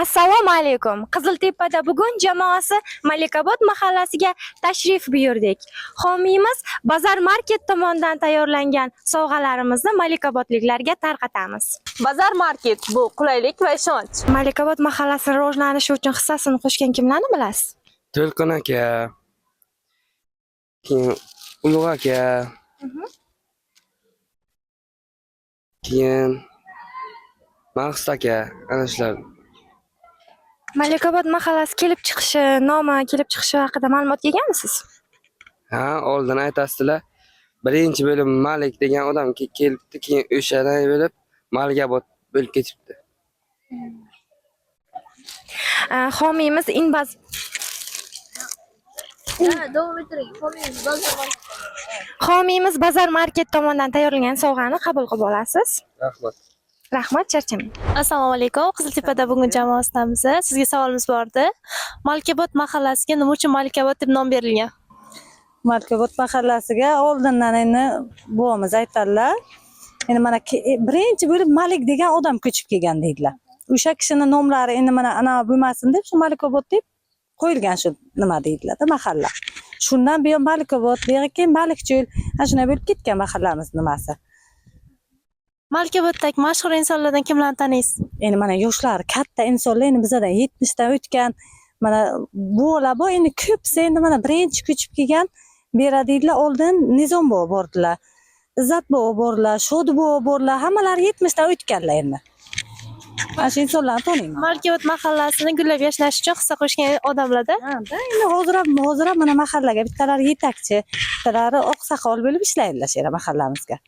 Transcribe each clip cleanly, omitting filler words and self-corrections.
Assalomu alaykum. Qiziltepada bugun jamoasi Malikobod mahallasiga tashrif buyurdik. Homiymiz Bazar Market tomonidan tayyorlangan sovg'alarimizni malikobodliklarga tarqatamiz. Bazar Market bu qulaylik va ishonch. Malikobod mahallasi rivojlanishi uchun hissasini qo'shgan kimlarni bilasiz? To'lqin aka, keyin Ulug' aka, keyin Maqsud aka, ana shular. Malikobod mahallasi kelib chiqishi, nomi kelib chiqishi haqida ma'lumotga egamisiz? Ha, oldin aytasizlar. Birinchi bo'lim Malik degan odam kelibdi, keyin o'shadan bo'lib Malikobod bo'lib ketibdi. Homiymiz Inbaz Davom ettiring. Homiymiz Bazar Market. Homiymiz Bazar Market tomonidan tayyorlangan sovg'ani qabul qilib olasiz. Rahmat. Rahmat, charchamang. Assalomu alaykum. Qiziltepada bugun jamoasidamiz. Sizga savolimiz bor edi. Malikobod mahallasiga nima uchun Malikobod deb nom berilgan? Malkobod mahallasiga oldindan endi buvamiz aytadilar. Endi mana birinchi bo'lib Malik degan odam ko'chib kelgan deydilar. O'sha kishini nomlari endi mana ana bo'lmasin deb shu Malikobod deb qo'yilgan shu nima deydilar-da mahalla. Shundan buyon Malikobod, buyog'i keyin Malikcho'l, ana shunday bo'lib ketgan mahallamiz nimasi. Malikoboddagi mashhur insonlardan kimlarni taniysiz? Endi mana yoshlar, katta insonlar endi bizadan 70 dan o'tgan mana buvalar bor, endi ko'pisi endi mana birinchi ko'chib kelgan bera deydilar, oldin Nizom buva bordilar. Izzat buva bordilar, Shodi buva bordilar, hammalari 70 dan o'tganlar endi. Mana shu insonlarni taniyman. Malikobod mahallasini gullab yashnashi uchun hissa qo'shgan odamlarda Ha, da endi hozir ham mana mahallaga bittalari yetakchi, bittalari oqsoqol bo'lib ishlaydilar shu yerda mahallamizga.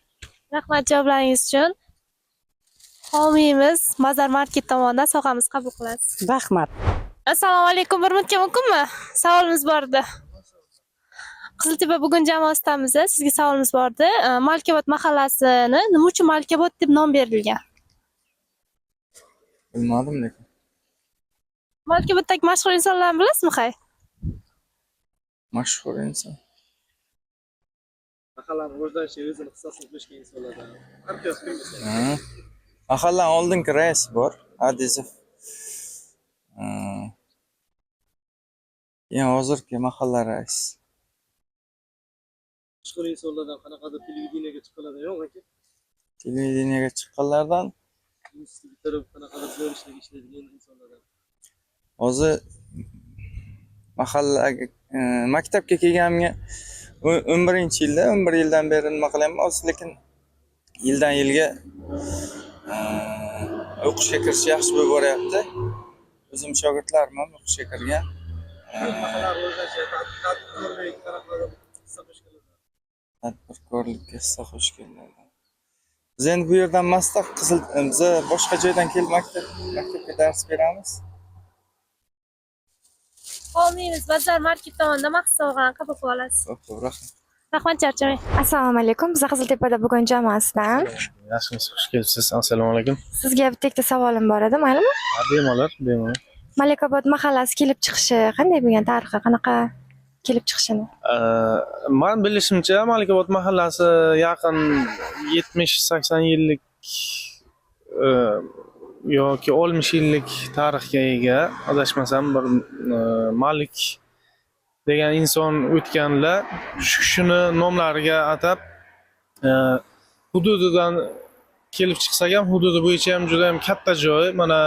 Rahmat javoblaringiz uchun. Homiymiz Bazar Market tomonidan sovg'amizni qabul qilasiz. Rahmat. Assalomu alaykum. Bir minutga mumkinmi? Savolimiz bor edi. Qiziltepa bugun jamoasidamiz. Sizga savolimiz bor edi. Malikobod mahallasini nima uchun Malikobod deb nom berilgan? Bilmadim lekin. Malikoboddagi mashhur insonlarni bilasizmi, hay? Mashhur inson. Mahallani rivojlanishiga o'zini hissasini qo'shgan insonlardan farqi yo'q, kim bo'lsa. Ha. Mahallani oldingi raisi bor, Adizov. Ha. Keyin hozirgi mahalla raisi. Mashhur insonlardan qanaqadir televideniyega chiqqanlardan yo'q aka? Televideniyega chiqqanlardan Institut bitirib qanaqadir zo'r ishlarga ishlaydigan insonlardan. Hozir mahallaga maktabga kelganimga 11-yilda, 11 yildan beri nima qilyapman, hozir lekin yildan yilga o'qishga kirish yaxshi bo'lib boryapti. O'zim shogirdlarim ham o'qishga kirgan. Mahallani rivojlanishiga tadbirkorlik qanaqadir hissa qo'shganlardan. Tadbirkorlikka hissa qo'shganlardan. Biz endi bu yerdan emasda, Qizil, biza boshqa joydan kelib maktabga dars beramiz. Homiymiz Bazar Market tomonidan maxsus sovg'ani qabul qilib olasiz. Xo'p, xo'p, rahmat. Rahmat, charchamang. Assalomu alaykum. Biz Qiziltepada bugun jamoasidan. Yaxshimisiz, xush kelibsiz. Assalomu alaykum. Sizga bitta ikkita savolim bor edi, maylimi? Ha, bemalol, bemalol. Malikobod mahallasi kelib chiqishi qanday bo'lgan, tarixi qanaqa kelib chiqishini? Man bilishimcha, Malikobod mahallasi yaqin 70-80 yillik yoki 60 yillik tarixga ega. Adashmasam, bir Malik degan inson o'tganlar, shu kishini nomlariga atab hududidan kelib chiqsak ham, hududi bo'yicha ham juda ham katta joy. Mana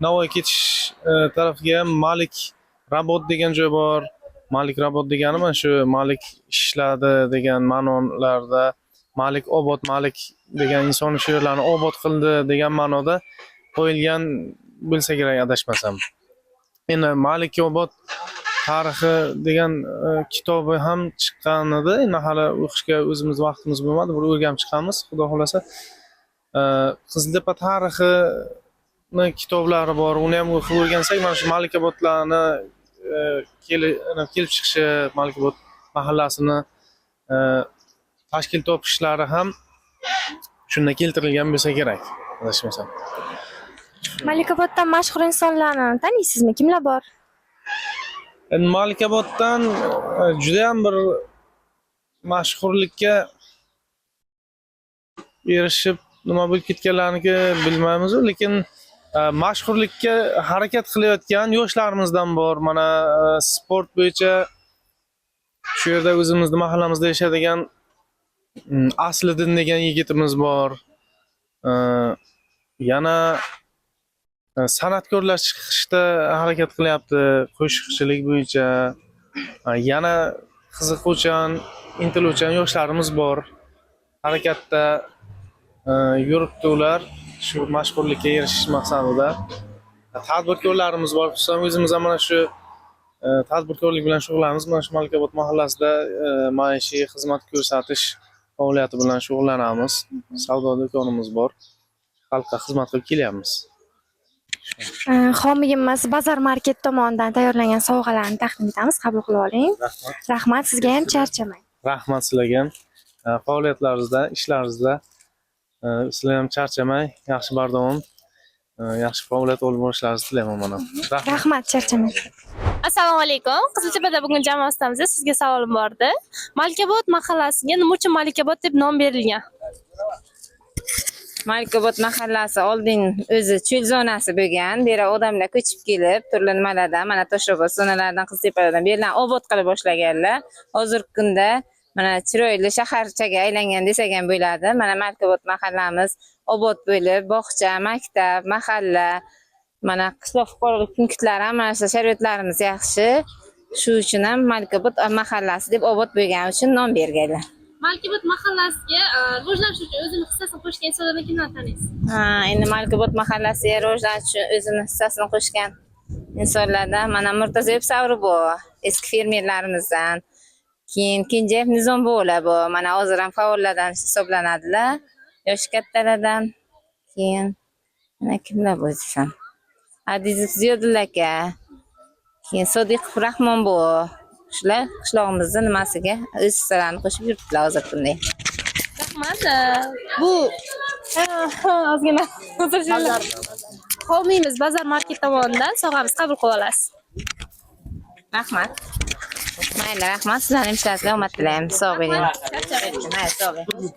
Navoiy ketish tarafiga ham Malik Rabot degan joy bor. Malik Rabot degani mana shu Malik ishladi degan ma'nolarda, Malik Obod, Malik degan inson shu yerlarni obod qildi degan ma'noda qo'yilgan bo'lsa kerak, adashmasam. Endi Malik Obod tarixi degan kitobi ham chiqqan edi. Endi hali o'qishga o'zimiz vaqtimiz bo'lmadi, bir o'rganib chiqamiz, xudo xohlasa. Qiziltepa tarixini kitoblari bor, uni ham o'qib o'rgansak, mana shu Malikobodlarni kelib chiqishi, Malikobod mahallasini tashkil topishlari ham shunda keltirilgan bo'lsa kerak, adashmasam. Malikoboddan mashhur insonlarni taniysizmi? Kimlar bor? Endi Malikoboddan judayam bir mashhurlikka erishib nima bo'lib ketganlarini bilmaymiz, lekin Mashhurlikka harakat qilayotgan yoshlarimizdan bor. Mana sport bo'yicha shu yerda o'zimizni mahallamizda yashaydigan Asliddin degan yigitimiz bor. Yana san'atkorlar chiqishda harakat qilyapti qo'shiqchilik bo'yicha. Yana qiziquvchan, intiluvchan yoshlarimiz bor. Harakatda yuribdi ular shu mashhurlikka erishish maqsadida. Tadbirkorlarimiz bor, xususan o'zimiz ham mana shu tadbirkorlik bilan shug'ullanamiz. Mana shu Malikobod mahallasida maishiy xizmat ko'rsatish faoliyati bilan shug'ullanamiz. Savdo do'konimiz bor. Xalqqa xizmat qilib kelyapmiz. Homiyimiz Bazar Market tomonidan tayyorlangan sovg'alarni taqdim etamiz. Qabul qilib oling. Rahmat. Rahmat sizga ham, charchamang. Rahmat sizlarga ham. Faoliyatlaringizda, ishlaringizda sizlar ham charchamay, yaxshi bardavom, yaxshi faoliyat olib borishlaringizni tilayman mana. Rahmat. Rahmat, charchamang. Assalomu alaykum. Qiziltepada bugun jamoasidamiz. Sizga savolim bor edi. Malikobod mahallasiga nima uchun Malikobod deb nom berilgan? Malikobod mahallasi oldin o'zi cho'l zonasi bo'lgan. Bu yerga odamlar ko'chib kelib, turli nimalardan, mana Toshrobod zonalaridan, Qiziltepadan bu yerlarni obod qila boshlaganlar. Hozirgi kunda mana chiroyli shaharchaga aylangan desak ham bo'ladi. Mana Malikobod mahallamiz obod bo'lib, bog'cha, maktab, mahalla, mana qishloq fuqarolik punktlari ham, mana shu sharoitlarimiz yaxshi. Shu uchun ham Malikobod mahallasi deb obod bo'lgani uchun nom berganlar. Malikobod mahallasiga rivojlanish uchun o'zini hissasini qo'shgan insonlarni kimdan taniysiz? Ha, endi Malikobod mahallasiga rivojlanish uchun o'zini hissasini qo'shgan insonlardan mana Murtazoyev Savrubo, eski fermerlarimizdan. Keyin Kenjayev Nizombo'la bu, mana hozir ham faollardan hisoblanadilar, yoshi kattalardan. Keyin mana kimlar bu desam? Adizov Ziyodulla aka, keyin Sodiqov Rahmon bu. Shular qishlog'imizni nimasiga o'z hissalarini qo'shib yuribdilar hozirgi kunda. Rahmat. Bu ozgina o'tirishlar. Homiymiz Bazar Market tomonidan sovg'amiz qabul qilib olasiz. Rahmat. Mayli, rahmat. Sizlarning ishlaringizga omad tilaymiz. Sog' bo'ling. Mayli, sog' bo'ling.